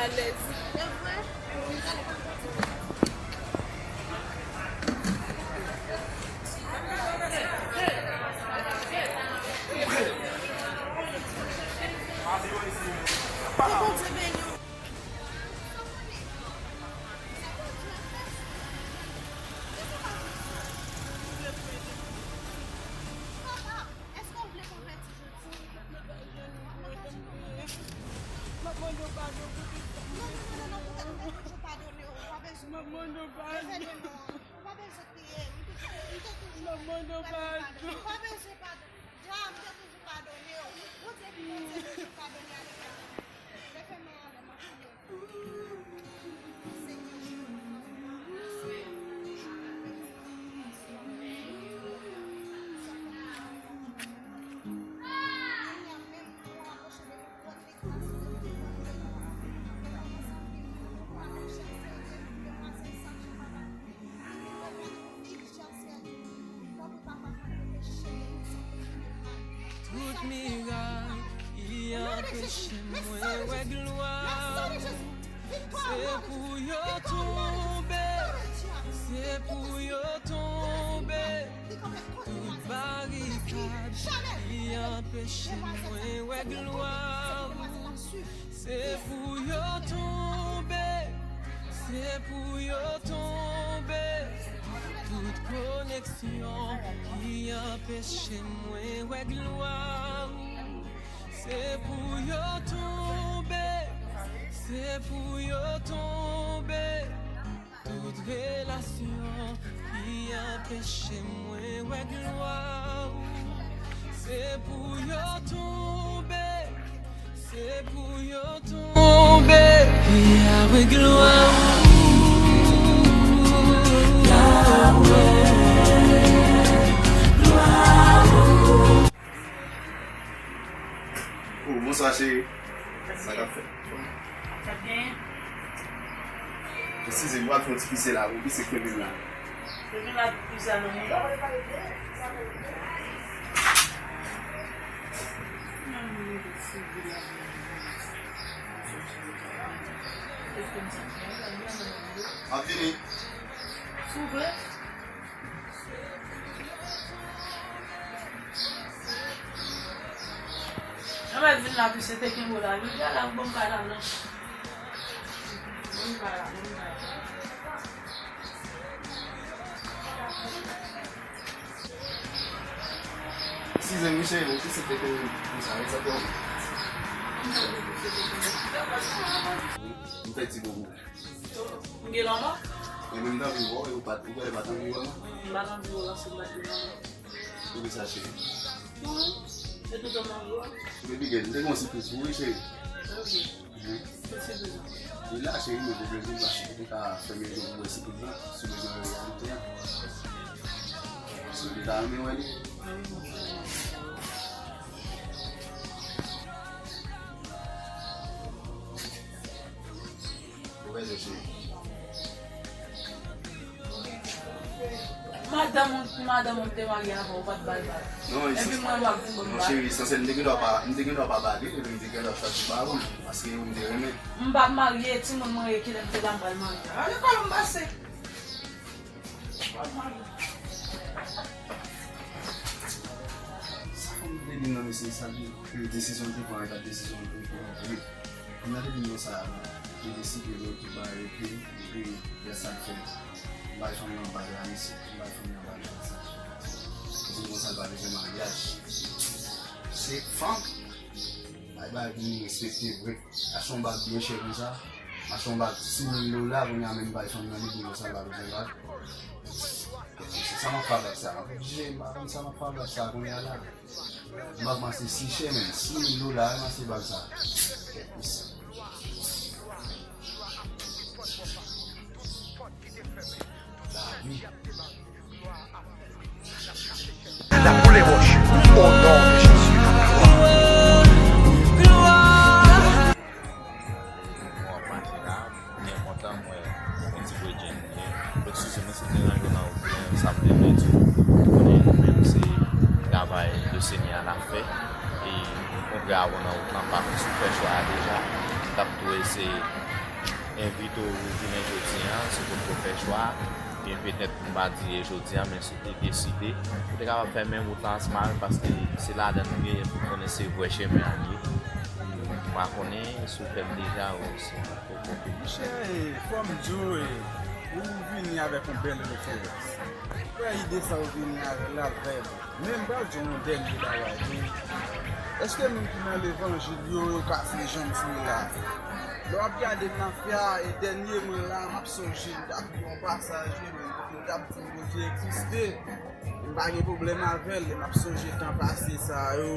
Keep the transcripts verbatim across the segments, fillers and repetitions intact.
Alèz. E vre? Ke Bondye beni w. Papa, èske w vle konvèti jodi? M ap mande w padon pou tout sa. Non, non, non, non, non, poutèt mwen toujou padone w. Ou pa bezwen. M ap mande w padon. Ou pa bezwen kriye. M te toujou, m te toujou. M ap mande w padon. Ou pa bezwen padon. Dja, m te toujou padone w. Bondye ki Bondye toujou padone avèk la. Leve men anlè, m ap priye. Tout mirak ki anpeche mwen wè glwa ou, se pou yo tonbe, se pou yo tonbe. Tout barikad ki anpeche mwen wè glwa ou, se pou yo tonbe, se pou yo tonbe. Tout koneksyon ki anpeche mwen wè glwa ou, se pou yo tonbe, se pou yo tonbe. Tout relasyon ki anpeche mwen wè glwa ou, se pou yo tonbe, se pou yo tonbe. Yahweh, glwa ou, Yahweh, glwa ou. Oh, bonswa, cheri. Sa k ap fèt? Sa k genyen? Eskize m, m pral fè yon ti pise la, wi, pise kenbe m la. Kenbe m la, pise a nan mwen. M ap vini. Souple. Nan mèt vin la, pi se te kenbe w la. Jodi a la, bon, m pa la, non. Bon, m pa la, bon, m pa la. Eskize m, wi, cheri, bon, ki se te kenbe m konsa, wi, sa te yon. M fè ti bobo. M gen lanmò? E menm tan viv ou, e ou pa t, ou genlè pa t anvi wè mwen? M pa t anvi wè w paske m pa t gen lanmò. Poukisa, cheri? Wi. Se tout an m anvi wè. Baby girl, m te gen yon sipriz pou ou, wi, cheri. Ok. Mhm. Ki sipriz lan? Li la, cheri, mwen te bezwen paske ou te ka fè m yon gwo sipriz lan, sou bezwen reyalite a. Si ou te ka renmen wè li. Wi, mwen. Ou bezwen, cheri? Madanm ou, madanm ou te marye avan, ou pa t ba l bag. Non, epi mwen, w ap vin ban m bag. Non, cheri, esansyèl, m te gen dwa pa, m te gen dwa pa ba li, epi m te gen dwa chwazi ba ou, paske ou m te renmen. M pa t marye, timoun mwen ye, kilè m te la m pral marye. A lekòl m pase. Sa fè m te di non, mesye, sa di ke desizyon l te pran, e pa desizyon l te pran vre. Kounya depi nou sa, li deside retou bay, epi, epi, lè sa l fè, bay fanm nan bag la, mesye, bay fanm nan bag la, sa. Paske konsa l pa bezwen maryaj. Se fanm. Bay bag pou nou respekte vre. Achte yon bag byen chè konsa. Achte yon bag sis mil dola, kounya menm bay fanm nan li pou konsa l pa bezwen bag. Se sa m ap fè bag sa. M oblije, m pa konn sa m ap fè bag sa kounya la. M ap mache si chè menm, sis mil dola, mache bag sa. Lavi. N ap boule wòch. O non de Jezi. Mwen kontan, mwen, mwen ti bredjenn. Eskize mwen si m deranje w nan wout mwen, sa m te vle di w, ou konnen nou menm se travay le Senyè a n ap fè. E m kontre avè w nan wout lan, m pa konn si w fè chwa a deja. Se envite w jounen jodi a, si w potko fè chwa, ebyen petèt m pa di jodi a, men si w te deside, ou te kapab fè menm wout la ansanm avè m, paske se ladan l nou ye, epi w konnen se vrè chemen an l ye. M pa konnen si w fè l deja ou si w poko fè l. Monchè, fò m di w, ou vini avèk yon bèl referans. Mwen kwè ide sa w vini avè l la vrèman. Men m pral di w yon dènye bagay tou. Èske moun ki nan levanjil yo, yo kase janm sou la? Lè w ap gade mafya, e dènye mwen la, m ap sonje, m t ap li yon pasaj, wi, men kote yo t ap di m Bondye egziste. M pa gen pwoblèm avè l, lè m ap sonje tan pase sa yo,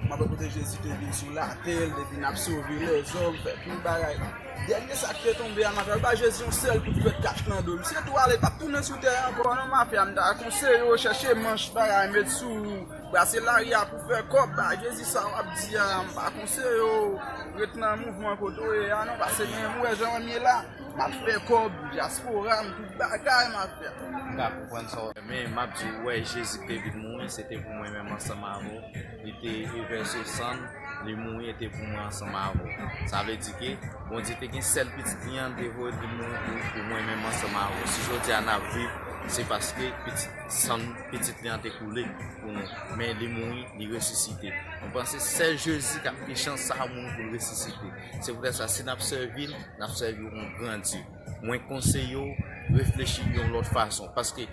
m ap wè kote Jezi te vin sou latè, l te vin ap sove lèzòm, fè pil bagay. Dènye sa k te tonbe a, m ap ba Jezi yon sèl kout dwèt kach nan do. Misye tou ale, l p ap tounen sou tè ankò non, mafya. M ta konseye w chèche manch bagay, met sou ou. Brase lari a pou fè kòb, ba Jezi sa w ap di a, m pa konseye w ret nan mouvman kote w ye a non, paske menm ou wè jan m ye la, m ap fè kòb, dyaspora m, tout bagay m ap fè. M ka konprann sa w. Men m ap di w, w wè Jezi ki te vin mouri, se te pou mwen menm ansanm avè w. Li te vèse san l, li mouri, e te pou mwen ansanm avè w. Sa vle di ke Bondye te gen sèl pitit li an, li te voye li mouri pou, pou mwen menm ansanm avè w. Si jodi a n ap viv, se paske pitit, san pitit li an te koule pou nou. Men li mouri, li resisite. Mwen panse sèl Jezi k ap gen chans sa mouri pou l resisite. Se poutèt sa, si n ap sèvi l, n ap sèvi yon gran Dye. Mwen konseye w reflechi yon lòt fason. Paske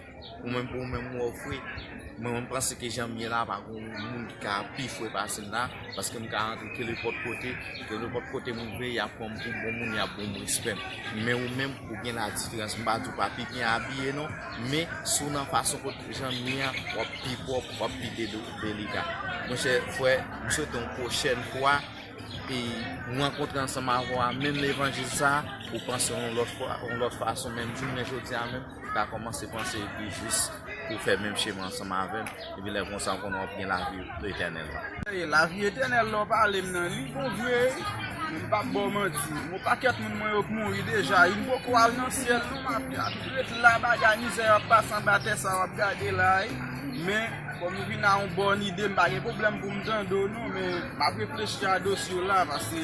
ou menm pou ou menm ou wè w fre, mwen, mwen panse ke jan m ye la, pa gen yon moun ki ka pi fre pase m la, paske m ka antre kenenpòt kote, kenenpòt kote m rive, y ap pran m pou bon moun, y ap ban m respè m. Men ou menm, ou gen ladiferans. M pa di w pa pi byen abiye non, men si w nan fason kot jan m ye a, w ap pi pwòp, w ap pi de-, delika. Monchè, frè, m swete yon pwochèn fwa, e rankontre ansanm avè w a, menm levanjil sa a, ou panse yon lòt fwa, yon lòt fason, menm jounen jodi a menm, ou ka kòmanse panse epi jis pou fè menm chemen ansanm avè m, epi lè konsa, ou konnen w ap gen lavi etènèl la. E lavi etènèl la w pale m nan, li gon vre, men m p ap ba w manti. Gon pakèt moun mwen yo k mouri deja, youn poko al nan syèl non, mafya. Ret la, bagay mizè y ap pase anba tè sa w ap gade la, wi. Men, kòm ou vin a yon bòn ide, m pa gen pwoblèm pou m tande w non, men m ap reflechi a dosye w la, paske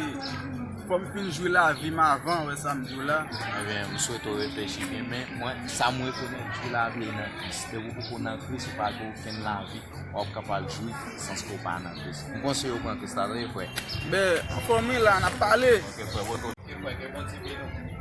fò m fin jwi lavi m avan, wè sa m di w la. Ebyen, m swete w reflechi byen, men mwen, sa m rekonèt, jwi lavi nan Kris. Depi w poko nan Kris, ou pa gen okenn lavi, w ap kapab jwi sans ke w pa nan Kris. M konseye w pran Kris la, tande, frè. Ben, anfòm wi la, n ap pale. Ok, frè, bon, ok, frè, ke Bondye beni w.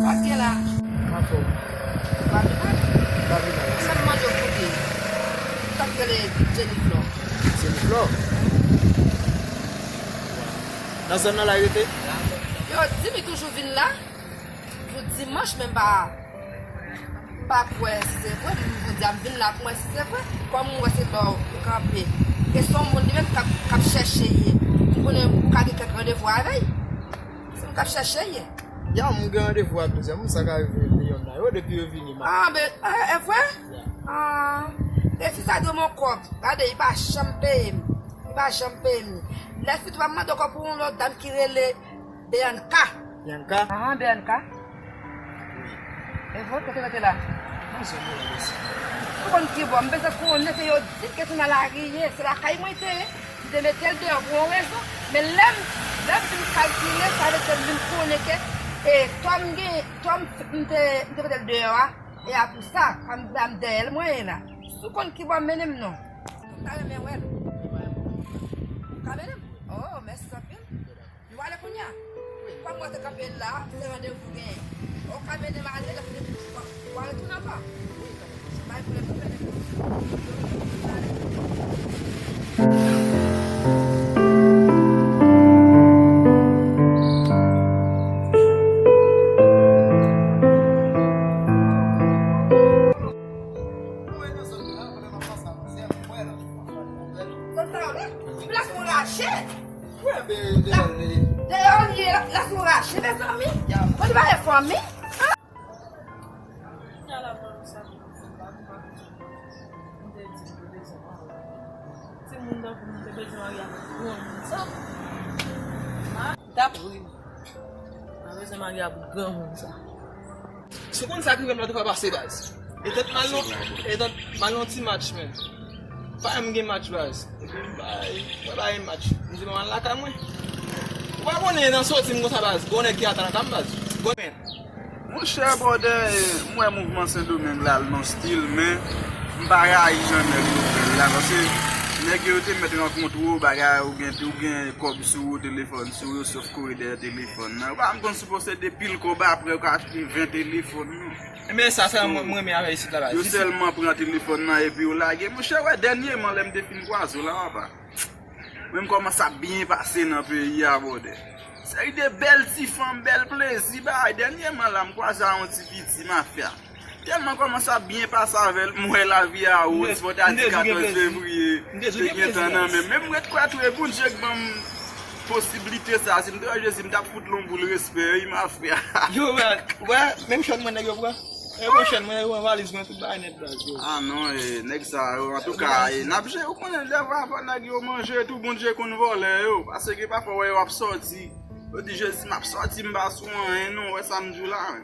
Sa k gen la? Anfòm. Pa vin mal? Pa vin mal. Sa m mande w kote. Sa k rele Jennifer. Jennifer? Nan zòn nan la rete? Yo di m li toujou vin la. Jou dimanch, men m pa, m pa kwè si se vre. M di a m vin la pou m wè si se vre. Kòm m wè se bò ou kanpe. E se yon moun li menm k ap, k ap chèche ye. M konnen ou ka gen kèk randevou avè l. Se moun k ap chèche ye. Ya, m gen randevou ak plizyè moun, sa ka rive Leon la. Yo, depi yo vini, m ap... Ah, men, e, e vre? Ya. Ah, e fi sa dwe m yon kòb. Gade, li pa janm peye m. Li pa janm peye m. Lè fini, m ap mande ankò pou yon lòt dam ki rele Bianca. Bianca? Ahan, Bianca. Wi. E vre, kote w rete la? Nan zòn nan la osi. Ou konn ki bò, m bezwen konnen, se yo di ke se nan lari ye, se lakay mwen te ye. M te mete l deyò pou yon rezon, men lè m, lè m fin kalkile, sa vle di m vin konnen ke, e, tò m gen, tò m, m te, m te mete l deyò a, e a pou sa, pa m, pa m dèyè l mwen ye la. Si w konn ki bò m mennen m non. M ta renmen wè l. Ou ka mennen m? Oh, mèsi anpil. Nou ale kounye a? Wi. Kòm mwen te kanpe la, se randevou genyen. Ou ka mennen m ale, lè fini, w a, w a retounen ankò? Wi, pa gen pwoblèm. Bay pwoblèm, nou mennen m. Zòn sa yo la, plas mwen rache. Deyò l ye, la, plas mwen rache, mezanmi. Mwen di pa gen fwa, Timoun tankou nou te bezwen marye avèk granmoun sa. M t ap ri. M pa bezwen marye avèk granmoun sa. Si w konn sa k rive m lòt fwa pase baz. Etan m al nan, etan m al nan ti match, men. Pa m gen match baz. Epi m bay, mwen bay match. M di m al lakay mwen. Ou pa konnen nan soti m konsa baz. Gon nèg ki atan lakay m baz. Gon men. Monchè, brother, m wè mouvman Sendomeng la, l non stil, men m pa rayi jan nèg yo fè l la, paske nèg yo te mèt rankontre w, bagay, ou gen, ou gen kòb sou ou, telefòn sou ou, yo sòf kouri dèyè telefòn nan. Ou pa konn si w posede pil kòb apre, ou ka achte ven telefòn, non. Men sa, sa, mwen, mwen renmen avè isit la, baz. Yo sèlman pran telefòn nan epi yo lage. Monchè, wè, dènyèman, lè m te fin kwaze w la, papa. Mwen m kòmanse ap byen pase nan peyi a, brother. Seri de bèl ti fanm, bèl plezi, bagay. Dènyèman la, m kwaze a yon ti piti mafya. Tèlman kòmanse ap byen pase avè l, m wè lavi a wòz, fò ta di katòz fevriye te gentan nan men m. Men m ret kwè tou, e Bondye k ban m posiblite sa. Si m te wè Jezi, m t ap fout l yon boul respè, wi, mafya. Yo, wè, wè, menm chòt mwen nèg yo pran. E pwochèn, mwen, mwen valiz mwen, tout bagay nèt, baz, yo. Ah non, e, nèg sa yo, antouka, e, n ap jere, ou konnen, lè va fò nèg yo manje, tou Bondye konn vòlè yo, paske pafwa, wè, yo ap sòti. Yo di, Jezi, m ap sòti, m pa sou anyen, non, wè sa m di w la, men.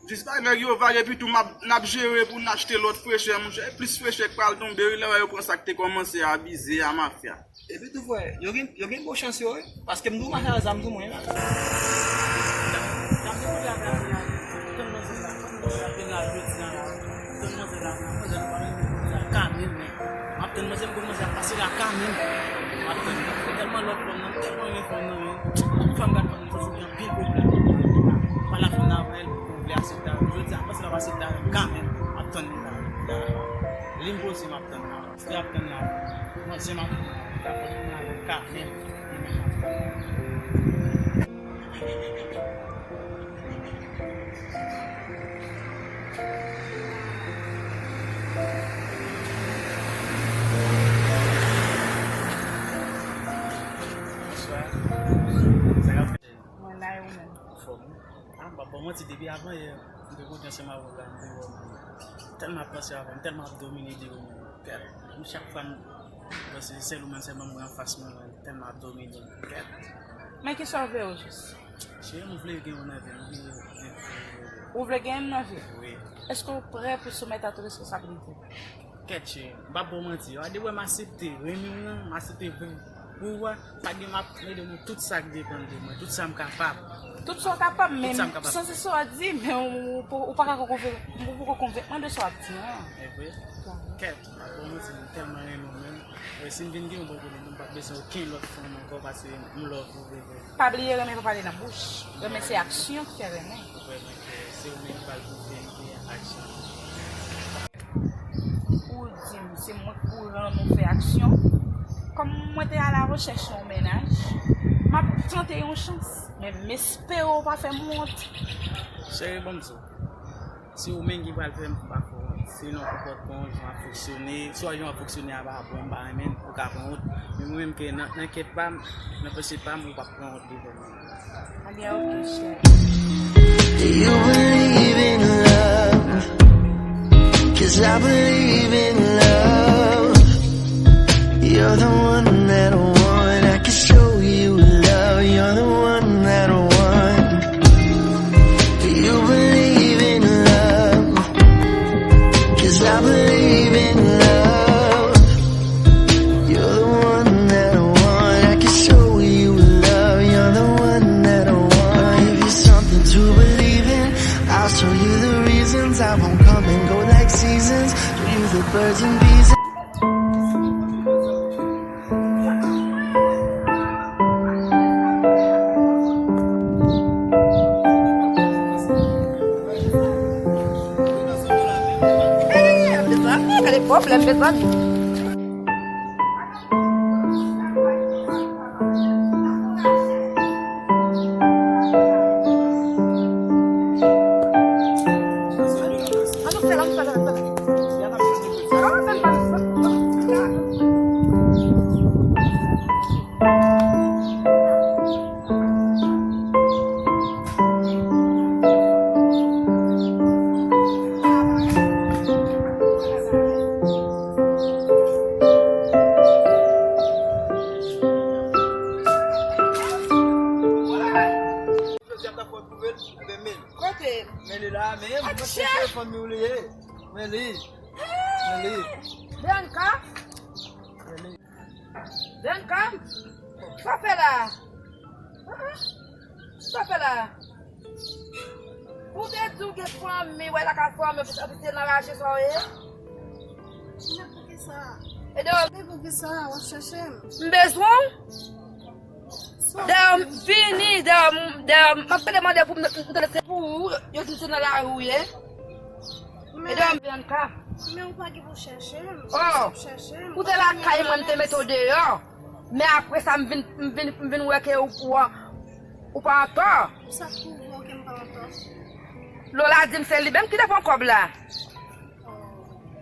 Jis pa nèg yo vag, epi tou, m ap, n ap jere pou n achte lòt frechè, monchè, e plis frechè k pral tonbe, wi, lè wè yo pran sa k te kòmanse abize a, mafya. Epi tou, frè, yo gen, yo gen gwo chans yo, wi. Paske m di w, machallah, sa m di w, mwen, la. Tann manzè la, tann manzè la, vin la, jodi a la. Tann manzè la, manzè la, pa vin la, ka menm, men. M ap tann manzè, m konn manzè ap pase la, ka menm. M ap tann li. Tèlman lòt fanm nan, tèlman renmen fanm nan, men. Tout fanm gad fanm nan, sa se gen anpil pwoblèm. Pa la fanm nan avè l, pou vle aksepte avè l. Jodi a, panse l ap aksepte avè l, ka menm. M ap tann li la, la. Li m poze, m ap tann la. Mwen se m ap, m ap ka fè m nan ka menm. Bonswa. Sa k ap fèt? Mwen la e ou menm? Anfòm wi. Ah, m p ap ba w manti, depi avan yè, m te konte ansanm avè w la, m te wè w. Tèlman ap panse avè w, m tèlman ap domine de ou menm. Kèt, m chak fwa m, bon, se sèl ou menm sèlman m wè anfas mwen, tèlman ap domine m. Kèt. Men kisa w vle o jis? Cheri, m vle gen ou nan vi m, m vle gen ou. Ou vle gen m nan vi w? Wi. Èske w prè pou soumèt a tout responsabilite? Kèt cheri, m p ap ba w manti, a de wè m aksepte renmen w nan, m aksepte viv pou ou a, pa gen m ap ede w nan tout sa k depann de mwen, tout sa m kapab. Tout sa w kapab, men sanse sa w ap di, men ou, ou, ou pa ka konvenk, ou poko konvenk mwen de sa w ap di an. E vre? Kèt, m p ap ba w manti, m tèlman renmen w menm. E si m vin gen yon bò kote m, m p ap bezwen okenn lòt fanm ankò, paske m love ou vre vre. Pa bliye renmen pa pale nan bouch. Renmen se aksyon ki fè renmen. Ou kwè mwen ke se ou menm ki pral pwouve m ke aksyon. Ou di m se mwen k pou rann ou fè aksyon. Kòm mwen te a la rechèch yon mennaj, m ap tante yon chans, men m espere w pa fè m wont. Cheri, ban m di w. Se ou menm ki pral fè m pa fè wont. Sinon, ou pòt konprann jan w ap fonksyone. Swa jan w ap fonksyone a pa bon, m pa renmen l, ou ka pran wont. Men mwen menm ke nan, nan kèt pa m, nan panse pa m, ou p ap pran wont devan mwen. Ebyen, oke, cheri. Do you believe in love? 'Cause I believe in love. You're the one that I want. I can show you love. You're the one that I want. Do you believe in love? 'Cause I believe in love. You're the one that I want. I can show you love. You're the one that I want. I'll give you something to believe in. I'll show you the reasons. I won't come and go like seasons. Don't you the birds and bees. Gade pwoblèm, mezanmi. Men li la, men mwen chèche fanmi w li ye. Men li. Men li. Bianca? Men li. Bianca? Sa w fè la? Sa w fè la? Ou te di w gen fanmi, wè la ka fanmi, epi se nan rache sa w ye? Men poukisa? E de... Men poukisa w ap chèche m? M bezwen w. Dayè, m vini, dayè, m, dayè, m ap te demande pou m, m tande se pou ou, yo di se nan lari w ye. E dayè, m Bianca. Men ou pa gen pou chèche m. Oh, ou te lakay mwen, m te mete w deyò. Men apre sa, m vin, m vin, m vin wè ke ou, ou, ou pa antò. Sa k pwouve w ke m pa antò? Lola di m se li menm ki te pran kòb la.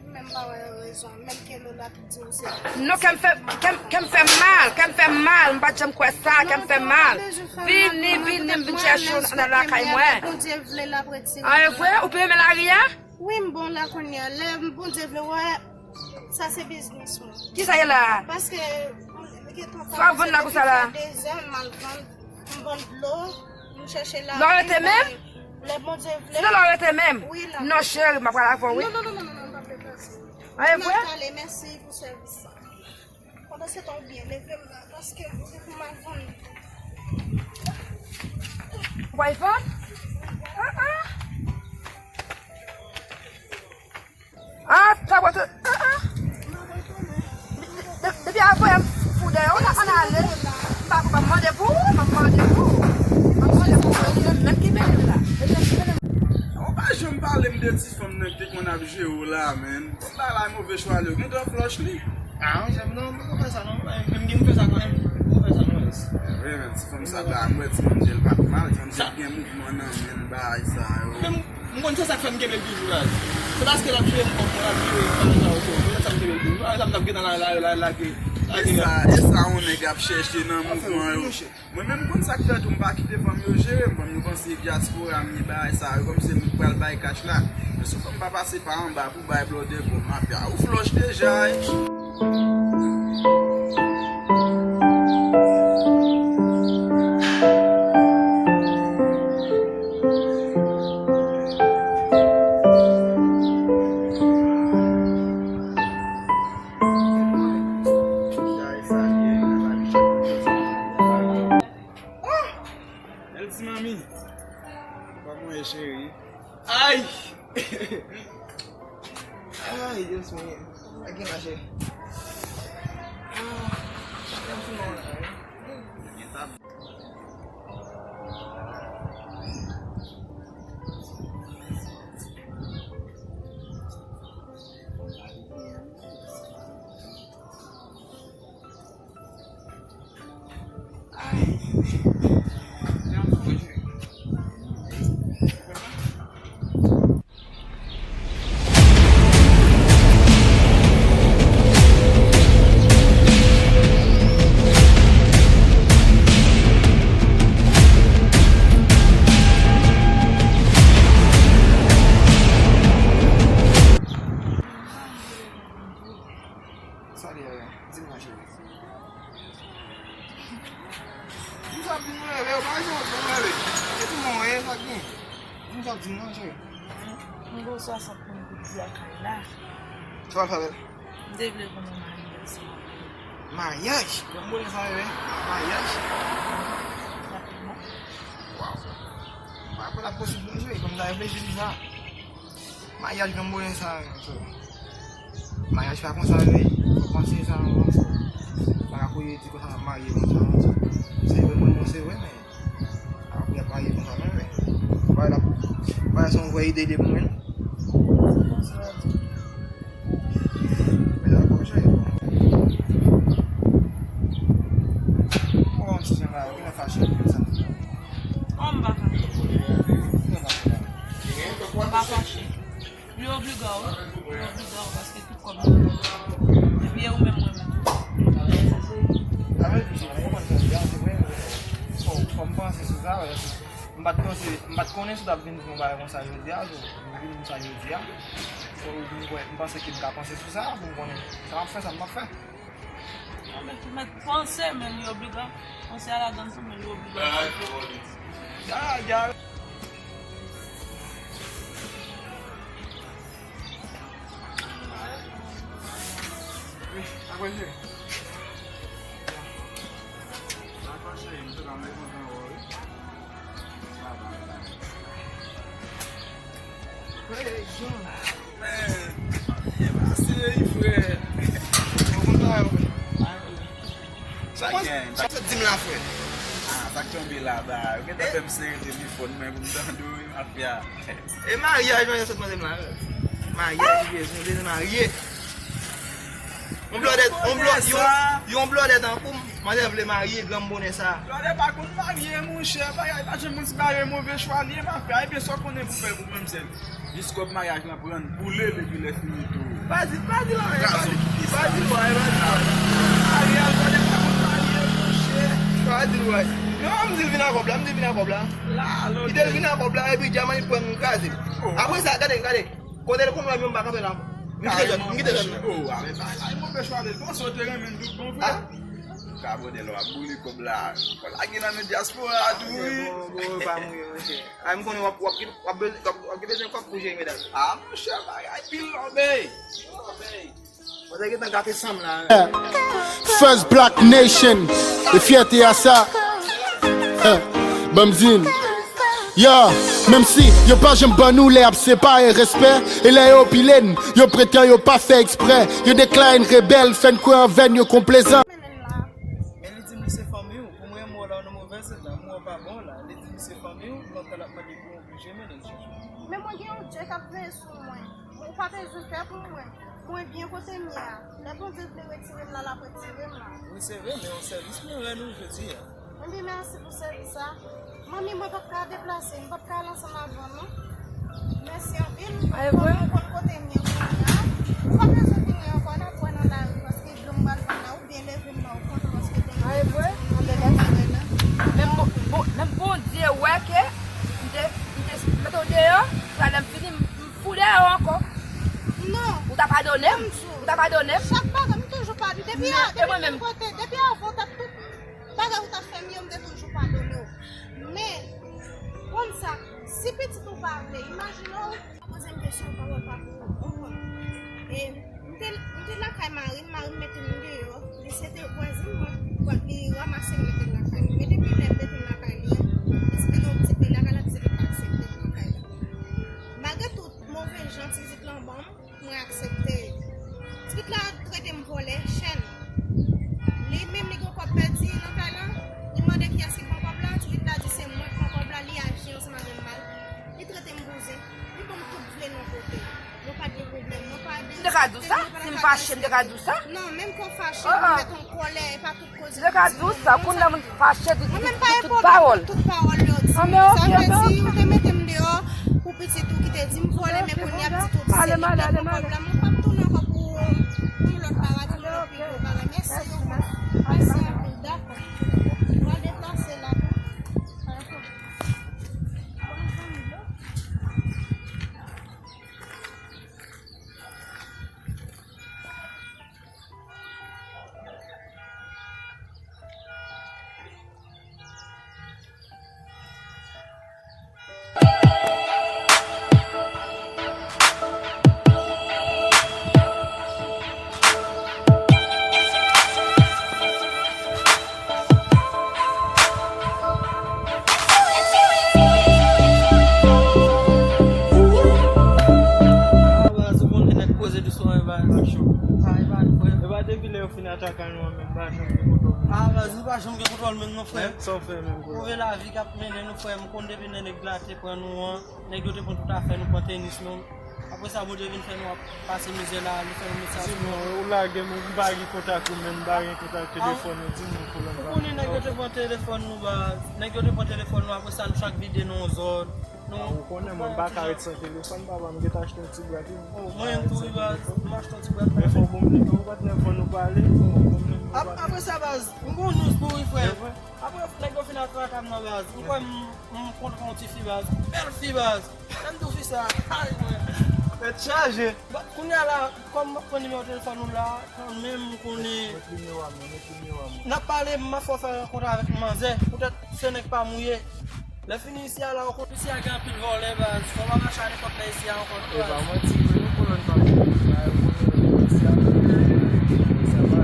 Menm pa wè rezon, menm ke Lola te di w se... Non, kè m fè, kè m, kè m fè m mal, kè m fè m mal, m pa t janm kwè sa, kè m fè m mal. Vini, vini, m vin chèche w nan lakay mwen. Bondye vle l ap retire. An, e vre? Ou pi renmen lari a? Wi, m bon la kounye a. Lè Bondye vle, wè, sa se biznis mwen. Kisa ye la? Paske, sa w ap vann la konsa la? Dezè, m al vann. M vann dlo, m chèche la. Lò rete menm? Lè Bondye vle. Se lò rete menm? Wi, la. Non, cheri, m ap pral avè w, wi. Non, non, non, non, non, non, m p ap deplase. An, e vre? M ap ale, mèsi pou sèvis sa. Pandan se tan, ou byen leve m la, paske m al vann. Ou pral vann? Ah, ah. Ah, sa bwè tou. Ah, ah. De-, depi a voye m fou dèyè, ann, ann ale. M pa, m pa mande pou ou, m ap mande pou ou. M ap mande pou ou, e li menm ki mennen m la. E li menm ki mennen m. Ou pa janm pale m de ti fanm nan ki te konn ap jere w la, menn. Ti bagay la move chwa li, ou gen dwa flòch li. Ah, non, non, m poko fè sa, non. Men m gen pou fè sa kanmenm. M poko fè sa, non, yes. Vre, men ti fanm sa ta, mwen, ti fanm jel pa t mal, ti fanm jel gen mouvman nan men bagay sa yo. Men m, m konn se sa k fè m kenbe l toujou la. Se paske l ap jere m kòm l ap jere bagay sa yo, se konn sa m kenbe l toujou. Bagay sa m t ap gentan la, la, la, lage, lage. E sa, e sa yon nèg ap chèche nan mouvman yo. Mwen menm, m konn sa k fè tou, m pa kite fanm yo jere m. Fanm yo panse dyaspora m ye, bagay sa yo, kòm se nou k pral bay kach la. Men si fanm pa pase pa anba pou bay blòdè pou mafya, ou flòch deja, wi. Oh! Bèl ti manmi. Kòman w ye, cheri? Ay! Ay, Dios mío. Sa gen la, cheri? Ah, sa gen ti manmi la, wi. Sa li ye, di m non, cheri. Di m sa w ap di m non, bebe, ou pa janm ap di m non, bebe. E pou mwen, e sa k gen. Di m sa w ap di m non, cheri. M gen swasant mil goud di lakay la. Sa w ap fè avè l? M te vle pou nou marye ansanm. Maryaj? Granmoun sa, bebe. Maryaj? Rapidman. Waw. M pa kwè l ap posib non, cheri, fò m ta reflechi sou sa. Maryaj granmoun sa, so. Maryaj pa konsa vre. Fò panse sa anvan, so. Pa ka kouri di konsa n ap marye konsa, so. Se vre, mwen, mwen, se vre, men apre ap marye konsa menm, men. Bagay la, bagay se yon vrè ide li ye pou mwen. Men la, bon, cheri. Bon, ti jan la, ou genlè fache konsa. Non, m pa fache. M pa fache. Li obliga w, wi. Li obliga w paske tout kòb li. Epi e ou menm mwen menm. Sa vle di, se mwen konn fè byen, se vre. Fò, fò m panse sou sa, paske m pa t panse, m pa t konnen si w t ap vin di yon bagay konsa jodi a, so, m vin konsa jodi a. So, ou vin kwè, m panse ke m ka panse sou sa, pou m konnen sa m ap fè, sa m p ap fè. Mwen mèt, mèt panse, men li obliga. Panse a ladan tou, men li obliga. Ya, ya. Apre, cheri. Dakò, cheri, m tou ka, m te kontan wè w, wi. Sa va, sa va. Hey, John. Man, byen pase, wi, frè. Bon, bon, sa yo. Sa k gen? Sa k di m la, frè? Ah, sa k tonbe la, ba. Ou gentan fè m sere telefòn mwen pou m tande w, wi, mafya. E maryaj, maryaj sot mande m la. Maryaj, li bezwen, li bezwen marye. Yon blòdè, yon blò-, yon, yon blòdè tankou m, manzè vle marye granm bonè sa. Blòdè pa konn marye, monchè, bagay pa janm konn si bagay move chwa li ye, mafya. Ebyen, sa w konnen pou fè pou mwen, m sèl. Jis kòb maryaj lan pran, boule l epi lè fini tou. Pa di, pa di l anyen, pa di, pa di l anyen, pa di l anyen. Maryaj, blòdè pa konn marye, monchè. Pa di l anyen. Non, m di l vin ak kòb la, m di l vin ak kòb la. Kite l vin ak kòb la, epi djaman li pran, m kraze. Apre sa, gade, gade. Kote l konn wè m, m pa kanpe la. M kite zòn, m kite zòn nan. Oh, avè bagay move chwa li. Panse w te renmen l tout bon, frè. Ah? Kabodè, lè w ap boule kòb la. Fò lage nan men dyaspora a tou, wi. Bon, bon, pa mouye, monchè. Ay, m konnen w ap, w ap, w ap, w ap, w ap gen bezwen kòb pou jere medam. Ah, monchè, bagay pil lòbèy. Lòbèy. Mwen te gentan gate san m la. First Black Nation, e fyète a sa. Ban m di n. Yo, menm si yo pa janm ban nou lè y ap separe respè, e lè yo pile n, yo pretan yo pa fè eksprè, yo deklare n rebèl, fè n kwè anvè n, yo konplezan. Men li di m li se fanmi w, pou m renmen w la, w nan movèz eta, m wè w pa bon la, li di m li se fanmi w, lòt la l ap mande pou w oblije mennen l chèche. Men mwen gen yon Dye k ap veye sou mwen. Ou pa bezwen pè pou mwen. Mwen byen kote m ye a. Lè Bondye vle retire m la, l ap retire m la. Wi, se vre, men yon sèvis mwen rann ou jodi a. Ebyen, mèsi pou sèvis sa. Manmi, mwen p ap ka deplase, m p ap ka al ansanm avè w, non. Mèsi anpil. Kòm ou konn kote m ye kounye a, ou pa bezwen vini ankò, n ap wè nan lari, paske dlo m pral vann la, oubyen leve m ba w kont, paske dlo m vre? Menm Bon-, Bon-, menm Bondye wè ke m te, m te mete w deyò, pou lè m fini, m, m fout deyò ankò. Non. Ou ta padone m? Ou ta padone m? Chak bagay, m toujou padone. Depi a, depi menm kote, depi avan w t ap tout bagay ou t ap fè m yo, m te toujou padone w. Men, konn sa, si pitit ou pa vle, imajine w. Poze m kesyon, pawòl pa pou ou, ou konn. E, m te, m te lakay mari m, mari m mete m deyò. Li se te vwazin mwen, li ranmase m mete l lakay li. Men depi lè m mete l lakay li an, li se te gen yon ti pè lakay la, li se te pa aksepte m lakay la. Malgre tout move jan ti pitit lan ban m, mwen aksepte. Ti pitit la trete m vòlè, chèn. Li menm li gen yon kòb pèdi nan kay la, li mande kiyès ki pran kòb la, ti pitit la di se mwen ki pran kòb la, li aji ansanm avè m mal. Li trete m bouzen. Li ban m tout vle nan kote. Mwen pa t gen pwoblèm. Mwen pa derespekte l, mwen pa lakay derespekte l. M te ka di w sa? Si m fache, m te ka di w sa? Non, menm ke w fache, ou mèt an kòlè, e pa tout koze ou di m nan, non, sa. M te ka di w sa, kounye a moun fache, di tout pawòl. Mwen menm pa gen pwoblèm ak tout pawòl yo di m. Sa vle di, ou te mete m deyò pou pitit ou ki te di m vòlè, men kounye a pitit ou di se li k te pran kòb la. Mwen p ap tounen ankò pou, pou yon lòt bagay, pou yon lòt pi gwo bagay. Mèsi, mèsi anpil, dakò. Mwen deplase la tou. Ah, baz, ou konn nèg koze dousman, wi, baz. Ay, baz, frè. E pa depi lè yo fin atake nou an menm, pa janm gen kontwòl. Ah, baz, nou pa janm gen kontwòl menm non, frè. Sa w fè menm, frè? Move lavi k ap mennen nou, frè. M konn depi lè nèg la te pran nou an, nèg yo te pran tout afè nou, pran tenis nou. Apre sa, Bondye vin fè nou ap pase mizè la, li fè nou met sa sou nou. Di m non, ou lage m, ou m pa gen kontak ou menm, m pa gen kontak telefòn ou, di m non, pwoblèm pa. Ou konnen nèg yo te pran telefòn nou, baz. Nèg yo te pran telefòn nou, apre sa, nou chak vide nan yon zòn. Ah, ou konnen mwen, m pa ka ret san telefòn, papa, m gentan achte yon ti bwat, wi. Oh, mwen menm tou, wi, baz, m achte yon ti bwat. Men fò w ban m nimewo patnè fòn nou pale, fò w ban m nimewo patnè. Ap-, apre sa, baz, m gon news pou ou, wi, frè. E vre? Apre nèg yo fin atake m nan, baz, ou kwè m, m kontre yon ti fi, baz, bèl fi, baz. Lè m di w fi sa, ay, mwen. Tèt chaje. Bon, kounye a la, kòm m ap pran nimewo telefòn ou la, kanmenm, m konnen. Met nimewo a mwen, met nimewo a mwen. N ap pale, m ap fè w fè rankont avèk manzè, poutèt se nèg pa mouye. Lè fini isi a la, ou konn isi a gen anpil vòlè, baz. Fò w pa mache a nenpòt lè isi a ankò, non, baz. E pa manti vre, non, kolòn pa mouye. Bagay ou konnen isi a, isi a pa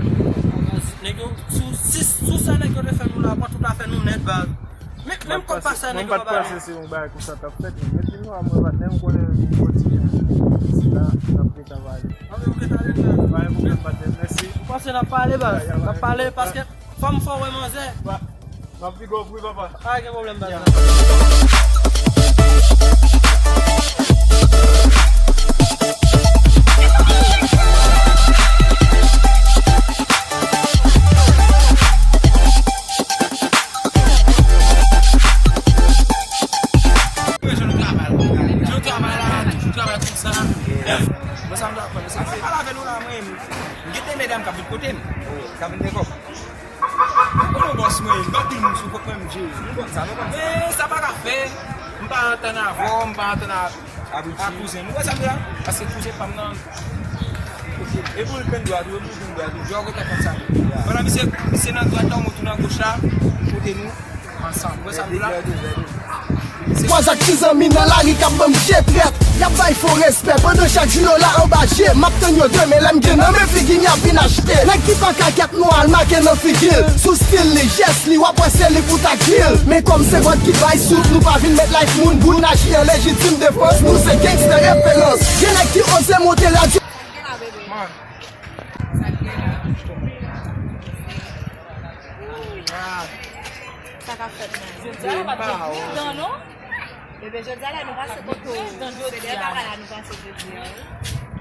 Nèg yo, sou, si, sou sa nèg yo te fè nou la, pran tout afè nou nèt, baz. Men, menm kòb pa sa, nèg yo pa bay. Mwen pa t panse se yon bagay konsa t ap fèt, men. Epi nou a mwen pa t menm konnen yon ti jan sila n ap gentan pale. Anben, ou gentan ale, baz. Pa gen pwoblèm, patnè. Mèsi. Ou panse n ap pale, baz? N ap pale, paske fò m fè w wè manzè. M ap piga w wi, papa. Pa gen pwoblèm, baz. Jan nou travay la, jan nou travay la, toujou travay konsa. Bon, sa m ta aprann, sa m pa lave nou la, mwen. M gen de medam k ap vin kote m. K ap vin de kòb. Mwen konnen bòs mwen, m gen anpil moun sou kont mwen, m jere. Nou konn sa, nou konn sa. Men sa pa ka fè, m pa antann avè w, m pa antann a, a kouzen m. Ou wè sa m di la? Paske kouzen pa m nan. E pou l penn dwa tou, e pou l penn dwa tou. Jò kontan konn sa. Pandan misye, misye nan dwat la, mwen tou nan goch la, kote nou. Ansanm, wè sa m di la? Vwazin ak ti zanmi nan lari k ap ban m je trèt. Y ap bay fo respè pandan chak jou yo la anba je. M ap tann yo demen lè m gen nan men figi m y ap vin achte. Nèg ki pa ka kèt nou al make nan figi l. Sou stil li, jès li, w ap wè se li pou ta kill. Men kòm se vant ki bay souf, nou pa vin met life moun bout. N aji an lejitim defans, nou se gangsta referans. Gen nèg ki oze monte radyo. Man. Ah. Sa k ap fèt, man? Jodi a, nou pa t gen dan, non? Bebe, jodi a la, nou pase kote w. Se de bagay la nou pase jodi a, wi.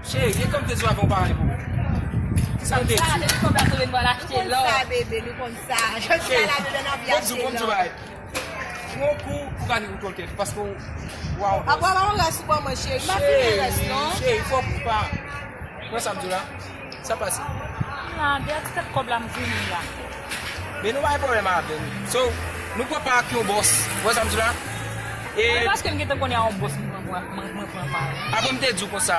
Cheri, e kòm te di w avan w pa pale pou mwen. Kisa m te di? Sa, depi kòb la tonbe, nou al achte lò. Nou konn sa, bebe, nou konn sa. Jodi a la, nou nan anvi achte lò. Cheri, bon, bon, bon, bon. Yon kou, ou pa ni kontwòl tèt, paske w, waw. Apre, w ap rès ou ban mwen, cheri. M pa fini rès, non. Cheri, fòk ou pa. Wè sa m di w la? Sa pase. M la, de a ti tèt kòb la, m vini la. Men nou pa gen pwoblèm avè nou. So, nou pran pa ak yon bòs. Wè sa m di w la? E paske m gentan konnen a yon bòs, mwen pran, mwen, mwen pran pa. Apre m te di w konsa,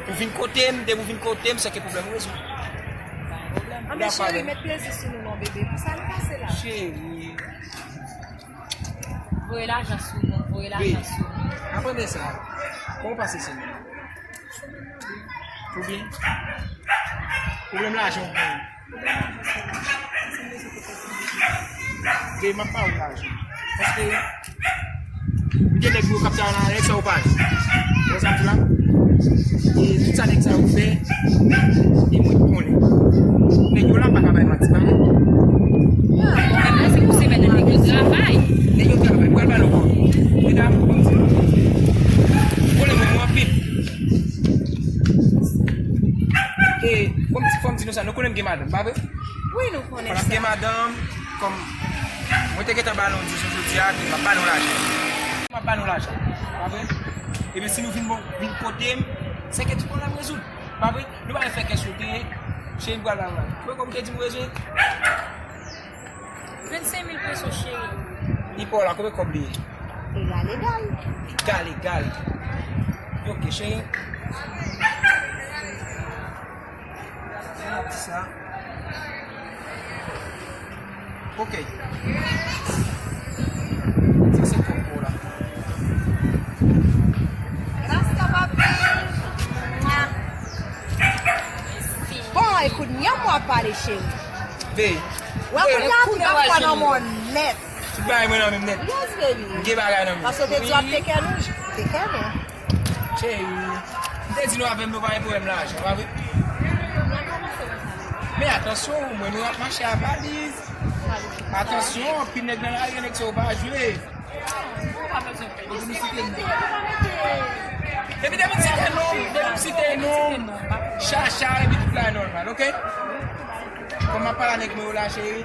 ou vin kote m, depi w vin kote m, se ke pwoblèm ou rezoud. Pa gen pwoblèm. Anben, cheri, met plezi sou nou non, bebe. Pou sa nou pase la. Cheri. Voye lajan sou nou, voye lajan sou nou. Apre de sa, kòman w pase semèn nan? Ou byen? Pwoblèm lajan w gen? Veye m ap ba ou lajan. Paske m gen nèg yo k ap travay la, nèg sa yo pa jwe. Wè sa m di la? E tout sa nèg sa yo fè, e mwen ki konnen. Nèg yo la pa ka bay manti, pa vre? Mwen panse pou semèn nan nèg yo travay. Nèg yo travay, pral ba nou kòb. Medam, kòm di nou. Konnen mwen, mwen anpil. E, kòm di, kòm di nou sa, nou konnen m gen madanm, pa vre? Wi, nou konnen sa. Konnen m gen madanm, kòm mwen te gentan ba nou di sou jodi a, m ap ba nou lajan. M ap ba nou lajan, pa vre? Ebyen, si nou vin bon, vin kote m, se ke ti pwoblèm rezoud, pa vre? Nou pa fè kè sote, cheri m pral ba nou lajan. Mwen kòm te di m rezoud. Vennsenk mil peso, cheri. Li pa w la, konbyen kòb li ye? Egal, egal. Egal, egal. Ok, cheri. Sa di sa. Ok. Sa se kòb pou w la. Rasta papi. Bon, ekout, nyan mwa pale, cheri. Veye. Wè, kounye a, tout bagay nan men w nèt. Tout bagay mwen nan men m nèt. Yes, baby. M gen bagay nan men m. Paske w te di w ap teke nou, teke nou. Cheri, m te di nou avè m, nou pa gen pwoblèm lajan, pa vre? Men atansyon, mwen nou ap mache a valiz. Atansyon, anpil nèg nan lari, nèg sa yo pa jwe. Depi, depi m site non, depi m site non, Chacha, epi tout la nòmal, ok? Kòm m ap pale a nèg mwen yo la, cheri.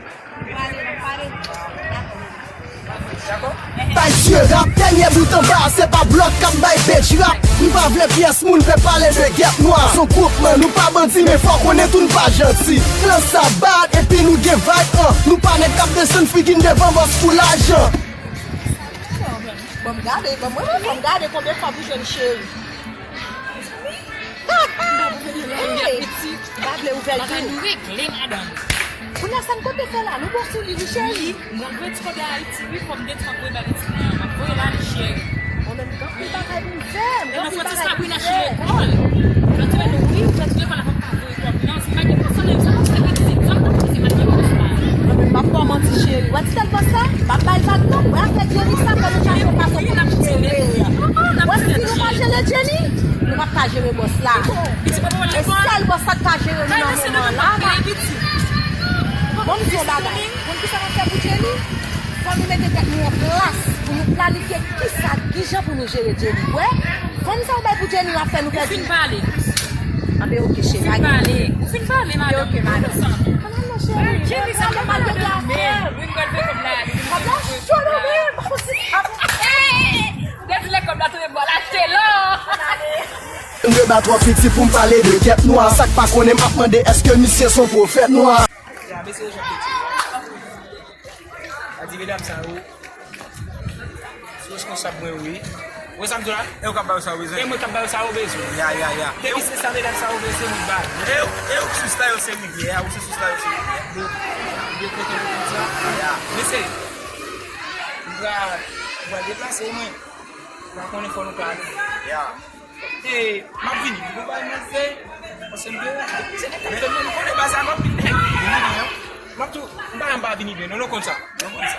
Dakò? Bay zye rap, dènye bout anba, se pa blòk k ap bay bitch rap. M pa vle pyès moun fè pale de gèp nwa. Son gwoup man, nou pa bandi, men fò konnen tou n pa janti. Klan sa bad, epi nou gen vibe, an. Nou pa nèg k ap desann figi n devan bòs pou lajan. Bon, m gade, bon, mwen, mwen, fò m gade konbyen fwa pou jwenn cheri. Hey! M pa vle ouvè l tou. Bagay nou regle, madanm. Kounye a sa n konte fè la, nou bon sou li, wi, cheri. Wi, m pral voye ti kòb la Ayiti, wi, fò m detan voye bay pitit mwen an. M ap voye l ale, cheri. Mwen menm, gen anpil bagay pou m fè, m gen anpil bagay pou m fè. Lè nou fè ti Sabrina chire kò l. Lè ti mèt nou, wi, ou fè ti lekòl la, fò m ka voye kòb. Non, se pa gen konsan, sa pa fè pitit, sa m ta fè, se pa gen Ka jere bòs la. E sèl bòs la k ka jere nou nan moman la. Bon, m di yon bagay. Konn kisa n ap fè pou Jenny? Fò nou mete tèt nou an plas pou nou planifye kisa, kijan pou nou jere Jenny. Wè, fanm sa w bay pou Jenny, w ap fè nou pèdi. Ou fin pale. Anben, oke, cheri. Ou fin pale. Ou fin pale, madanm. Oke, madanm. Jenny, sa pa madanm la fè. Wi, m pral fè kòb la. Kòb la cho nou menm. Gad lè kòb la tonbe bò l achte lò. M deba twò piti pou m pale de kèt nwa. Sa k pa konnen m ap mande èske misye s on pwofèt nwa. Ya, mesye yo janm te tcheke. A di medam sa yo, se responsab mwen yo ye. Ou wè sa m di w la? E ou k ap ba yo sa yo bezwen? E mwen k ap ba yo sa yo bezwen. Ya, ya, ya. Depi se sa medam sa yo bezwen, mwen ba yo. E ou, e ou k sou la yo se rivyè a, ou se sou la yo se rivyè. Bon, ou byen kontan de konn sa? Ya. Mesye, m pral, m pral deplase mwen. Ou pa konnen fò nou pale. Ya. E, m ap vini. Bon, bay mwen fè. Paske m te, se te kapten mwen, nou konnen bagay sa, m ap vini. Vini byen. M ap tou, m pa, m pa vini byen. Non, nou konn sa. Nou konn sa.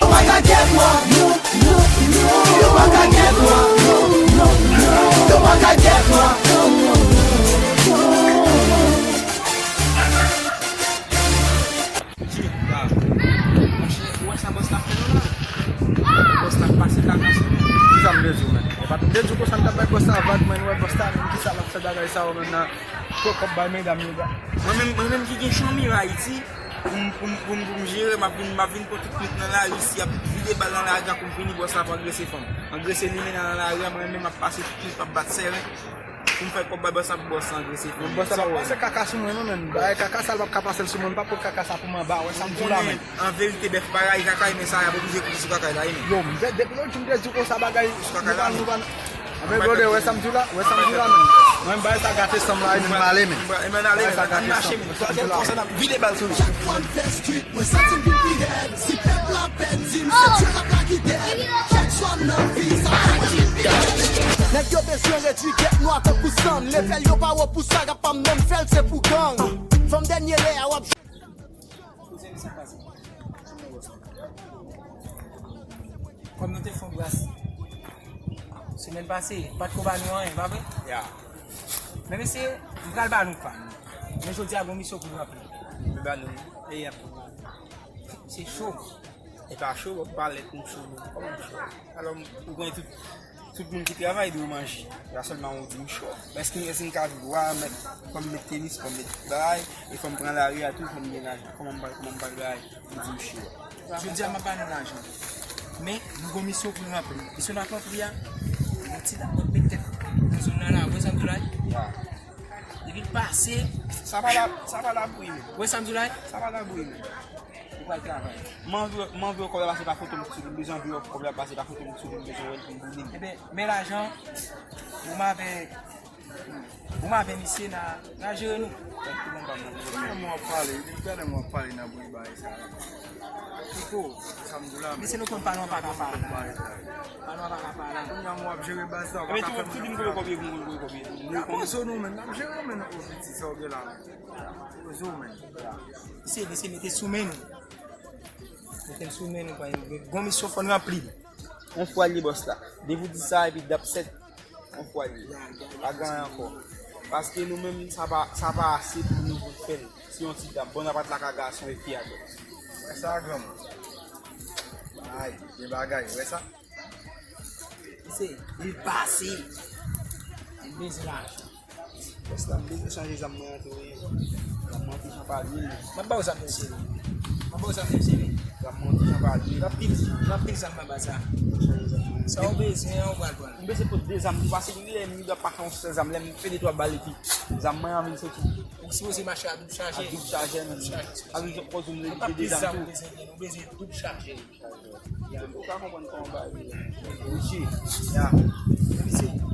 Yo pa ka gèt mwen. Yo pa ka gèt mwen. Yo pa ka gèt mwen. Monchè, ou wè sa bòs la fè nou la? Bòs la pase kaka sou nou. Kisa m te di w, menn? E pa m te di w konsa m t ap bay bòs la vag, menn, ou wè bòs la, menn, kisa l ap fè bagay sa yo, menn, nan kòb bay medam yo la. Mwen menm, mwen menm ki gen chanm yo Ayiti, pou m, pou m, pou m, pou m jere, m ap vin, m ap vin pran tout nèg nan lari, si y ap vide bal nan lari a, pou m vini, bòs la pou angrese fanm. Angrese limena nan lari a, mwen menm m ap pase tout, m ap bat sèren. Pou m fè kòb bay bòs la pou bòs la angrese fanm. Bòs la p ap pase kaka sou mwen non, menn. Bagay kaka sa l p ap ka pase l sou mwen, m p ap pot kaka sa pou m anba, wè sa m di w la, menn. An verite, bèf pa rayi kaka, men sa y ap oblije kouri sou kaka la, wi, menn. Yo, m vle depi lòt jou m te di w konsa bagay, nou pa, nou pa. Anben, brother, wè sa m di w la, wè sa m di w la, menn. Mwen, bagay sa gate san m la, wi, menn, m ale, menn. Bagay sa gate san m. Vide bal sou nou. Chak fwa m fè street, mwen santi m vin pi rèd. Si pèp la pèdi m, se Dye k ap lage dèd. Chak swa m nan vi, sa fè mwen vin pi rèd. Nèg yo bezwen redwi kèt nwa tankou sann. Level yo pa wo pou sa, rap pa m menm fè l, se pou gang. Fanm dènye lè a w ap. Kòm nou te fè yon bras semèn pase, pa t ko ba nou anyen, pa vre? Ya. Men mesye, m pral ba nou pa nou. Men jodi a, gon misyon pou nou ranpli. Men ba nou, e y ap. Se cho. E pa cho, w ap pale pou cho, non. Kòman cho? Alò, ou konnen tout, tout moun ki travay dwe manje. E pa sèlman ou di m cho. Men èske, èske m ka viv wa, mèt, fò m met tenis, fò m met bagay, e fò m pran lari a tou, fò m gen lajan. Kòman m pral, kòman m pral bagay? Ou di m cho. Jodi a, m ap ba nou lajan. Men, nou gon misyon pou nou ranpli. Misyon n ap ranpli a, yon ti lapòt met tèt nan zòn nan la, ou wè sa m di w la? Ya. Depi l pase. Sa pa la, sa pa labri, men. Ou wè sa m di w la? Sa pa labri, men. Ou pral travay. M anvi, m anvi yon kòb la pase pa foto m sou li, m bezwen anvi yon kòb la pase pa foto m sou li, m bezwen wè l pou m boule m. Ebyen, men lajan, ou m avè, ou m avè misye n a, n a jere nou. Kòman w ap pale? Depi talè m w ap pale nan bri bagay sa. Kiko, sa m di w la, men. Misye nou konn pa nou pa ka pale. Bagay sa. Pa nou pa ka pale. Kounye a m w ap jere baz la, w pa ka fè moun ap travay. Ebyen, tou, tou di m kote kòb ye, m kote kòb ye. N a poze w nou menm, n ap jere w menm, o piti sa w gen la. Poze w menm. Se, se mete sou men nou. Mete m sou men nou, pa yon gon misyon fò nou ranpli. On fwa l ye bòs la. Depi w di sa, epi dap sèt, on fwa l ye. Pa gen anyen ankò. Paske nou menm, sa pa, sa pa ase pou nou pou fè l. Se yon ti dam. Bon, nan pat la ka gason e fi a dòt. Wè sa, granmoun. Ay, gen bagay, wè sa? Se, li pase. Li bezwen lajan. Bòs la, m bezwen chanje zam mwen an tou, wi. Zam mwen anpil jan pa lwil. M ap ba w zam yo sere. M ap ba w zam yo sere. Zam mwen anpil jan pa lwil. Gen anpil, gen anpil zam nan baz la. Chanje zam mwen. Sa w bezwen an, ou pral pran. M bezwen pot de zam tou, paske gen lè m ap pa fè yon sèl zam, lè m fè de twa bal epi zam mwen an vin soti. Ou sipoze mache a doub chaje. A doub chaje, men. Doub chaje. Sa vle di, fò m bezwen de zam tou. Ou bezwen doub chaje. Ou ka konprann kòman bagay yo ye. Mesye, ya. Mesye,